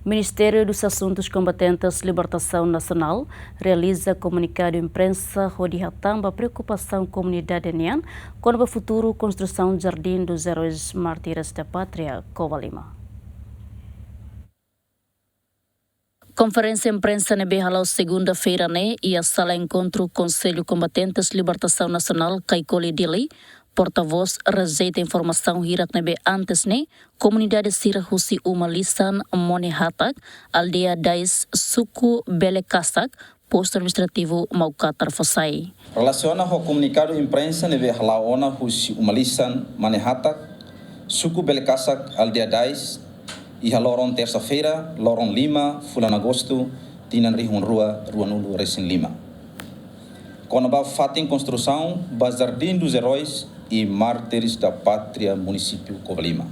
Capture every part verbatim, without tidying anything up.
Ministériu Asuntus Kombatentes Libertasaun Nasionál realiza komunikadu imprensa hodi hatán ba preokupasaun komunidade nian kona-ba futuru konstrusaun Jardim dos Heróis Mártires da Pátria, Covalima. Konferénsia imprensa ne'ebé hala'o segunda-feira ne'e iha sala enkontru Konsellu Kombatentes Libertasaun Nasionál, Caicoli, Dili, portavós rejeita informasaun hirak ne'ebé antes ne'e komunidade sira husi uma lisan Mone Hatak, aldeia dais, suku Bele Kasak, postu administrativu Maukatar fó sai. Relasiona ho komunikadu imprensa ne'ebé hala'o ona husi uma lisan Mone Hatak, suku Bele Kasak, aldeia dais, iha loron tersa-feira, loron lima, fulan Agostu, tinan rihun rua, ruanulu resin lima. Kona-ba fatin konstrusaun ba Jardim dos Heróis e Mártires da Pátria, munisípiu Covalima.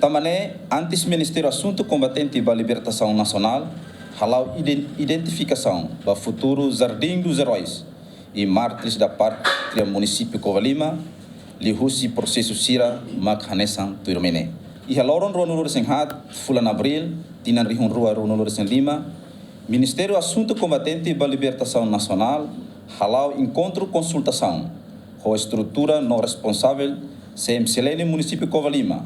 Tanba ne'e, antes Ministériu Asuntu Kombatente ba Libertasaun Nasionál hala'o iden-, identifikasaun ba futuru Jardim dos Heróis e Mártires da Pátria, munisípiu Covalima, liuhusi prosesu sira mak hanesan tuirmai ne'e. Iha loron ruanulu resin haat, fulan Abríl, tinan rihun rua, ruanulu resin lima, Ministériu Asuntu Kombatente ba Libertasaun Nasionál hala'o enkontru konsultasaun ho estrutura no responsavel C M C L N munisípiu Covalima,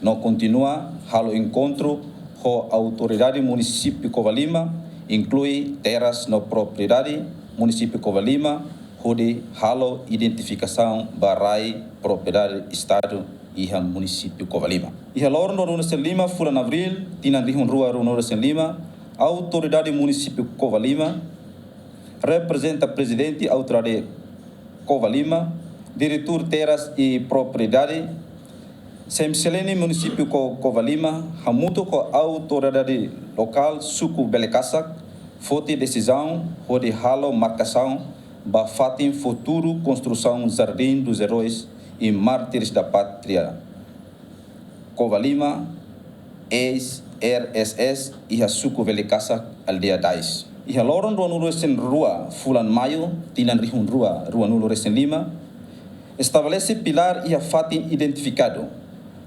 no kontinua halo enkontru ho autoridade munisípiu Covalima, inklui terras no propriedade munisípiu Covalima, hodi halo identifikasaun ba rai propriedade Estadu iha munisípiu Covalima. Iha loron ruanulu resin lima, fulan Abríl, tinan rihun rua, ruanulu resin lima, autoridade munisípiu Covalima, reprezenta prezidente autoridade Covalima, diretór terras e propriedade, C M C L N munisípiu Co-, Covalima, hamutuk ho autoridade lokál suku Bele Kasak, foti desizaun hodi halo markasaun ba fatin futuru konstrusaun Jardim dos Heróis e Mártires da Pátria, Covalima, eis R S S, iha suku Bele Kasak, aldeia dais. Iha loron ruanulu resin rua, fulan Maiu, tinan rihun rua, ruanulu resin lima, estabelese pilár iha fatin identifikadu,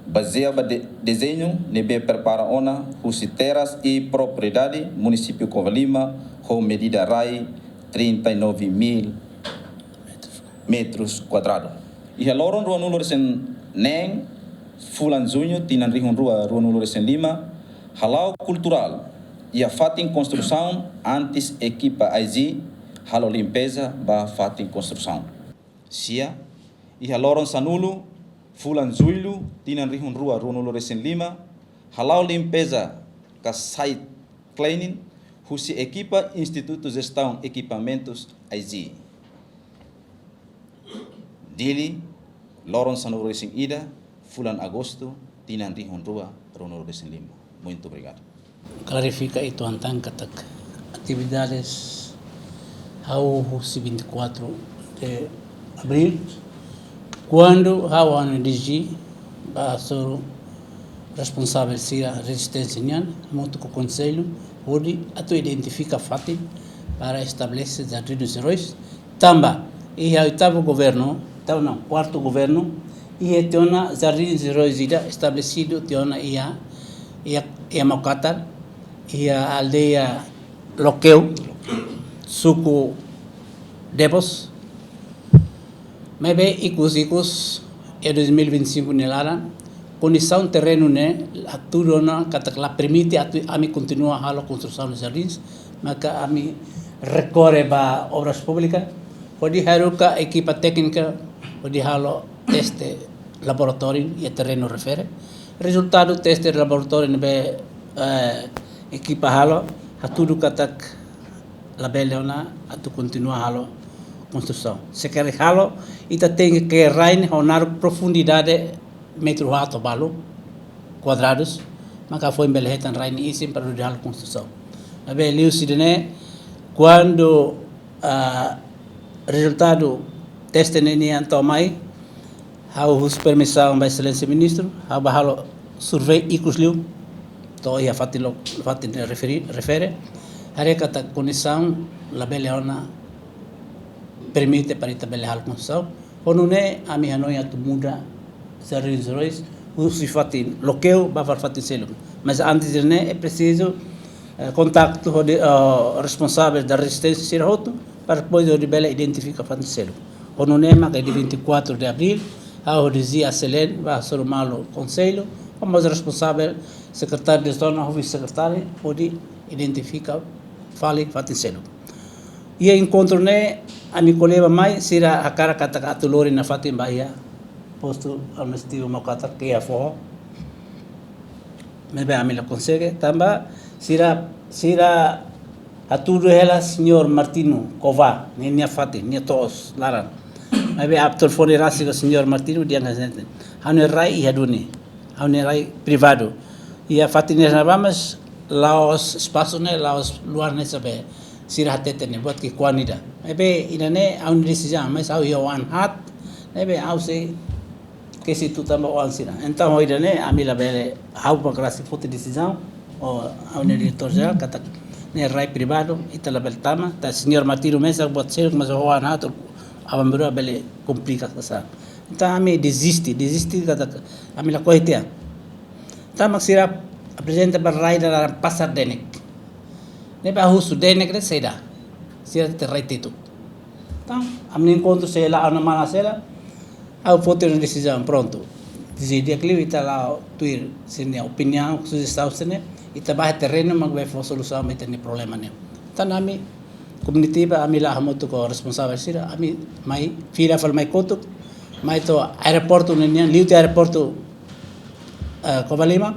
bazeia ba de-, dezeñu ne'ebé prepara ona husi terras e propriedade munisípiu Covalima, ho medida rai trinta e nove mil metros kuadradu. Iha loron ruanulu resin neen, fulan Juñu, tinan rihun rua, ruanulu resin lima, hala'o kulturál iha fatin konstrusaun antes ekipa I G halo limpeza ba fatin konstrusaun. Sia, iha loron sanulu, fulan Jullu, tinan rihun rua, ruanulu resin lima, hala'o limpeza ka site cleaning husi ekipa Institutu Jestaun Ekipamentus I G. Dili, loron sanulu resin ida, fulan Agostu, tinan rihun rua, ruanulu resin lima. Muito obrigado. Klarifika uitoan tan katak atividades hahú husi vinte e quatro de abril, kuandu ha'u hanoin dirije ba hasoru responsavel sira rezisténsia nian, hamutuk ho konsellu, hodi atu identifika fatin para estabelese Jardim dos Heróis, tanba iha oitavu governu, oitavu não, kuartu governu, iha tiha ona Jardim dos Heróis ida estabelesidu tiha ona iha, iha, iha Maukatar, iha aldeia Lokeu, suku Debos. Maibé ikus-ikus iha dois mil e vinte e cinco nia laran, kondisaun terrenu ne'e hatudu ona katak la permite atu ami kontinua halo konstrusaun jardins, maka ami rekorre ba Obras Públikas, hodi haruka ekipa téknika, hodi halo teste laboratóriu iha terrenu refere. Rezultadu teste laboratóriu ne'ebé, eh, ekipa halo, hatudu katak labele ona atu kontinua halo konstrusaun. Se karik halo, ita tenke ke'e rai ne'e ho naruk profundidade metru haat balu kuadradus, maka foin bele hetan rai nia isin para hodi halo konstrusaun. Maibé liuhusi ida-ne'e, kuandu, ah, rezultadu teste ne'e nian to'o mai, ha'u husu permisaun ba Exelénsia Ministru, ha'u bá halo survey ikus liu, to'o iha fatin lo-, fatin refere, refere, haree katak kondisaun labele ona permite para ita bele halo konstrusaun. Ho nune'e ami hanoin atu muda Jardim dos Heróis husi fatin Lokeu ba fatin seluk. Mas antes de ne'e, é preciso, eh, kontaktu ho de, eh, responsavel da rezisténsia sira hotu, para depois hodi bele identifika fatin seluk. Ho nune'e maka dia vinte e quatro de abril, ha'u hodi Zi Aselen ba hasoru malu konsellu, ho mós responsavel, sekretáriu de zona, ho vise-sekretáriu, hodi identifika fali fatin seluk. Iha enkontru ne'e, ami ko'alia ba mai, sira hakarak katak atu lori nafatin ba iha postu administrativu Mau Katak ke iha foho. Maibé ami la konsege, tanba sira, sira hatudu hela señór Martinho Cová, ninia fatin, nia to'os laran. Maibé ha'u telefone rasik ho señór Martinho, dehan katak ha'u-nia rai iha duni, ha'u-nia rai privadu. Iha fatin ne'e ne'ebá, mas la'ós espasu ne'e, la'ós lugar ne'e saida be sira hatete ne'e, buat ki'ikoan ida. Maibé ida-ne'e ha'u-nia desizaun, mas ha'u iha oan haat, ne'ebé ha'u sei kesi tutan ba oan sira. Entaun, ho ida-ne'e, ami labele, ha'u mak rasik foti desizaun, ho ha'u-nia diretór jerál, katak ne'e rai privadu, ita labele tama, tanba señór Martinho mesak buat seluk, mas ho oan haat, aban-bainrua bele komplika katak. Entaun, ami deziste, deziste katak, ami lakohi tiha. Tanba sira aprezenta ba rai ida naran Pasar Denek. Ne'ebé ha'u husu Denek ne'e saida. Sira hatete rai Tetun. Entaun, ami enkontru sei la, ha'u-nia mana sei la, ha'u foti ha'u-nia desizaun, prontu. Dezide di'ak liu, ita la'o tuir sira-nia opiniaun, sujestaun sira-ne'e, ita ba iha terrenu mak bele fó solusaun ba ita-nia problema ne'e. Entaun ami, komitiva, ami la'o hamutuk ho responsavel sira, ami mai, fila fali mai kotuk, mai to'o aeroportu ne'e nian, liu tiha aeroportu, eh, Covalima,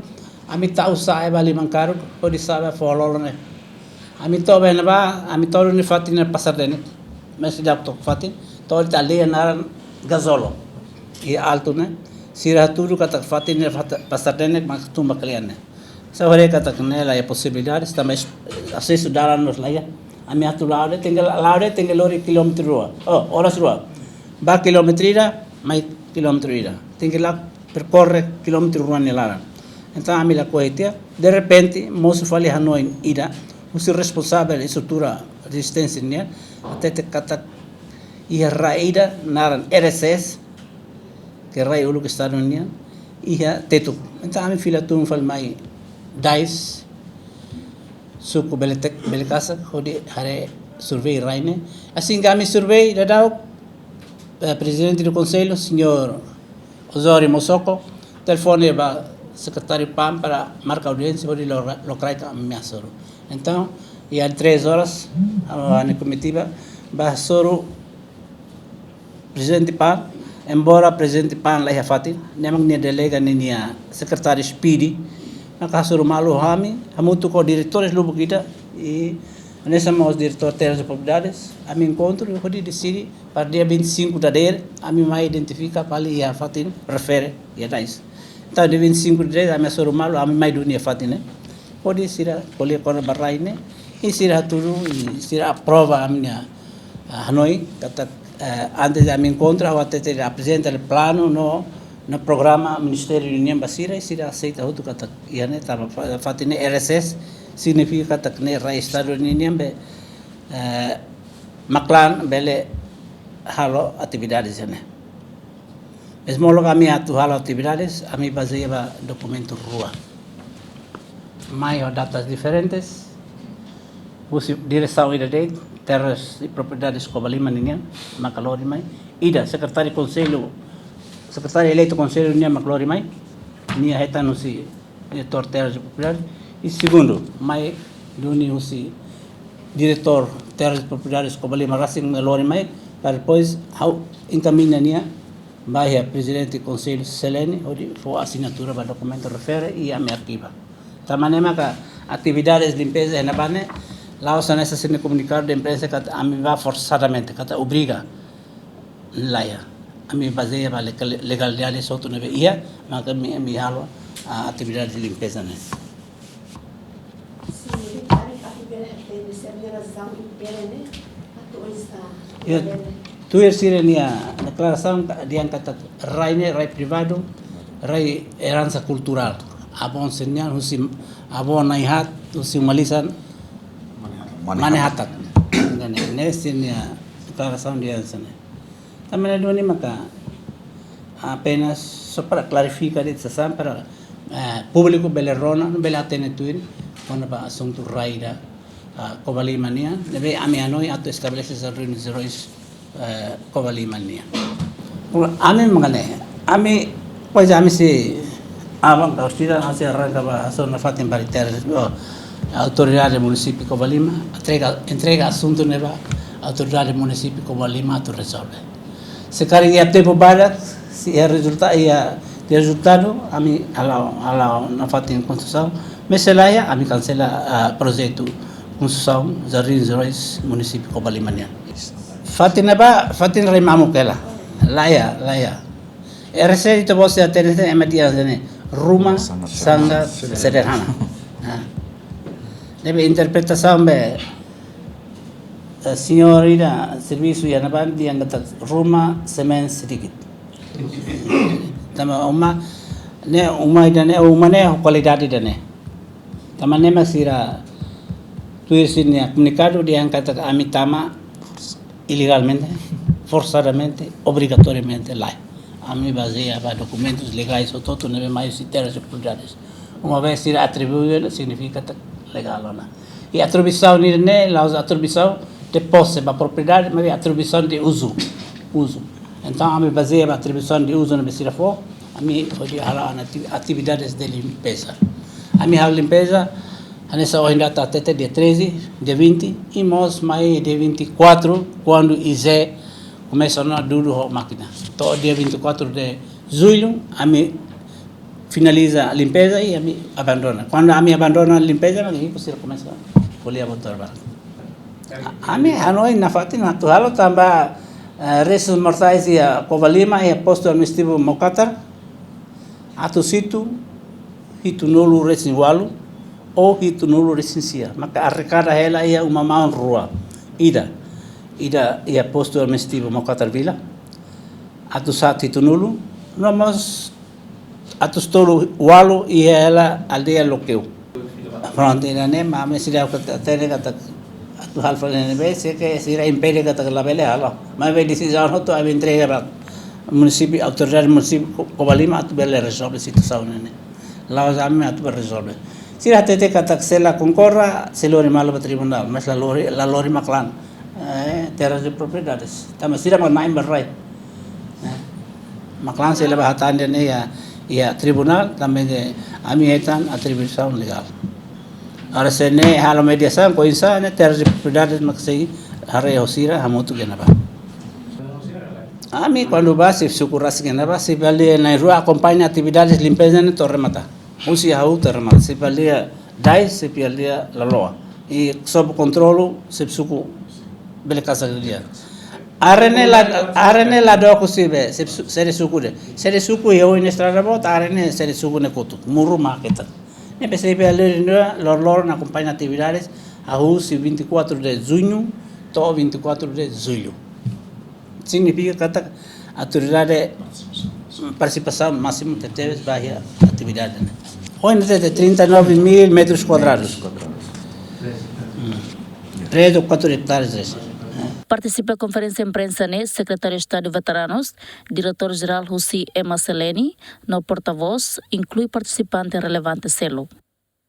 ami tau sa'e ba liman karuk, hodi sa'e ba foho lolon ne'e. Ami to'o ba ne'ebá, ami to'o duni fatin ne'e Pasar Denek, mas seidauk to'o fatin, to'o iha aldeia naran Gazolo, iha altu ne'e, sira hatudu katak fatin ne'e fata-, Pasar Denek mak tun ba kle'an ne'e. Sá haree katak ne'e la iha posibilidade, tanba es-, asesu dalan mós la iha. Ami atu la'o de'it, tenke la-, la'o de'it, tenke lori kilómetru rua. Oh, oras rua. Ba kilómetru ida, mai kilómetru ida. Tenke la perkorre kilómetru rua nia laran. Entaun, ami lakohi tiha, derrepente, mosu fali hanoin ida, husi responsavel estrutura rezisténsia nian, hatete katak iha rai ida, naran R S S, ke rai uluk Estadu nian, iha Tetun. Entaun, ami fila tun fali mai Dais, suku Beletek, Belekasa, hodi haree survei rai ne'e. Asin ke ami survei, daudauk, eh, prezidente do konsellu, señór Osório Mosoko, telefone ba sekretáriu PAN para marka audiénsia, hodi lo-, lokraik ami hasoru. Entaun, iha três horas, ah, ha'u-nia komitiva ba hasoru prezidente PAN, embora prezidente PAN la iha fatin, ne'e mak nia delega ninia sekretáriu S P D, maka hasoru malu ho ami, hamutuk ho diretores lubuk ida, i hanesan mós diretór terras e propriedades, ami enkontru, hodi deside, para dia vinte e cinco dadeer, ami mai identifika fali iha fatin refere iha Dais. Entaun, dia vinte e cinco dadeer, ami hasoru malu, ami mai duni iha fatin ne'e. Hodi sira ko'alia kona-ba rai ne'e, i sira hatudu, i sira aprova ami-nia, ah, hanoin, katak, eh, antes de ami enkontru, ha'u hatete aprezenta planu no, no programa Ministériu nian ba sira, i sira aseita hotu katak iha ne'e, tanba fa-, fatin ne'e R S S, signifika katak ne'e rai Estadu nian be, eh, mak laran bele halo atividades iha ne'e. Mezmu loke ami atu halo atividades, ami bazeia ba dokumentu rua. Mai ho datas diferentes, husi diresaun ida de'it, terras e propriedades Covalima ninian, maka lori mai. Ida, sekretáriu konsellu, sekretáriu eleitu konsellu nian maka lori mai. Nia hetan husi diretór terras e propriedades. I segundu, mai duni husi diretór terras e propriedades Covalima rasik mak lori mai, para depois ha'u enkamiña nia ba iha prezidente konsellu Selene, hodi fó asinatura ba dokumentu refere i ami arkiva. Tanba ne'e maka atividades limpeza iha ne'ebá ne'e, la'ós hanesan sira-nia komunikadu de imprensa katak ami ba forsadamente, katak obriga. La iha. Ami bazeia ba legal-, legalidade hotu ne'ebé iha, maka ami, ami halo, ah, atividade de limpeza ne'e. Sin, ami atu bele hatene sira-nia razaun impele ne'e, atu oinsá. Ya, tuir sira-nia deklarasaun ka-, dehan katak rai ne'e rai privadu, rai eransa kulturál. Avó sira-nian husi, avó na'in-haat, husi uma lisan, mane hatak. Mane hatak. Ne'e, ne'e sira-nia deklarasaun dehan hanesan ne'e. Tanba ne'e duni maka Apenas só para klarifika de'it sasán para, eh, públiku bele rona, bele hatene tuir, kona-ba asuntu rai ida, ah, Covalima nian, ne'ebé ami hanoin atu estabelese Jardins Heróis, eh, Covalima nian. Ami mak ne'e, ami, pois ami sei, aban ka sira, ami sei arranka ba hasoru nafatin ba terras, oh, autoridade munisípiu Covalima, entrega, entrega asuntu ne'e ba autoridade munisípiu Covalima atu rezolve. Se karik iha tempu badak, se iha rezulta-, iha rezultadu, ami hala'o, hala'o nafatin konstrusaun, maibé se la iha, ami kansela, ah, projetu konstrusaun Jardins Heróis munisípiu Covalima nian. Fatin ne'ebá, fatin rai mamuk hela. La iha, la iha. RC ita-boot sei hatene, ema dehan ne'e, ruma sangat, sangat sederhana, sederhana. Ah. Ne'ebé interpretasaun be, eh, señór ida servisu iha ne'ebá dehan katak ruma semente sedikit. Tanba uma, ne'e uma ida-ne'e, uma ne'e kualidade ida-ne'e. Tanba ne'e mak sira tuir sira-nia komunikadu dehan katak ami tama ilegalmente, forsadamente, obrigatoriamente, lae. Ami bazeia ba dokumentus legais hotu-hotu ne'ebé mai husi terras de propriedades. Uma vez sira atribui, signifika katak legál ona. I atribuisaun ne'e, ne'e la'ós atribuisaun de pose ba propriedade, mas atribuisaun de uzu, uzu. Entaun, ami bazeia ba atribuisaun de uzu ne'ebé sira fó, ami hodi hala'o ona ati-, atividades de limpeza. Ami halo limpeza, hanesan ohin data hatete dia treze, dia vinte, i mós mai dia vinte e quatro, kuandu IGE komesa ona dudu ho mákina. To'o dia vinte e quatro de julho, ami finaliza limpeza i ami abandona. Kuandu ami abandona limpeza, ami sira komesa ko'alia ba traballu. A-, ami hanoin nafatin atu halo tanba, eh, restos mortais iha Covalima, iha postu administrativu Maucatar, atus hitu, hitunulu resin ualu, ou hitunulu resin sia. Maka arrekada hela iha uma maun rua. Ida, ida iha postu administrativu Maucatar Vila, atus haat hitunulu, no mós atus tolu ualu iha hela aldeia Lokeu. Prontu, ida-ne'e mak ami seidauk hatene katak atu halo fali ne'ebé, se ke sira impede katak labele halo. Maibé desizaun hotu ami entrega ba munisípiu, autoridade munisípiu Co-, Covalima atu bele rezolve situasaun ne'e. La'ós ami atu bele rezolve. Sira hatete katak se la konkorda, sei lori malu ba tribunál, mas la lori, la lori mak lae. Eh, terras de propriedades. Tanba sira mak na'in ba rai. Eh, mak lae sei leba hatán ida-ne'e iha, iha tribunál, tanba ami hetan atribuisaun legál. Agora se ne'e halo mediasaun, koinsa ne'e terras de propriedades mak sei haree ho sira, hamutuk iha ne'ebá. Ami kuandu bá, xefe suku rasik iha ne'ebá, xefe aldeia na'in-rua akompaña atividades limpeza ne'e to'o remata. Husi hahú to'o remata. Xefe aldeia dais, xefe aldeia laloa. I sob kontrolu xefe suku bele kasak di'ak. Area ne'e la, area ne'e la dook husi be, xefe su-, xefe suku de'it. Xefe suku iha oin estrada boot, area ne'e xefe suku nia kotuk. Muru mak ketak. Ne'ebé xefe aldeia na'in-rua loroloron akompaña atividades, hahú husi vinte e quatro de junho to'o vinte e quatro de julho. Signifika katak autoridade partisipasaun másimu tebetebes ba iha atividade ne'e. Ohin ne'e trinta e nove mil metros quadrados. Hum. Três ou quatro hectares, assim. Partisipa konferénsia imprensa ne'e Sekretáriu Estadu Veteranus, Diretór Jerál husi Ema Seleni, no portavós, inklui partisipante relevante seluk.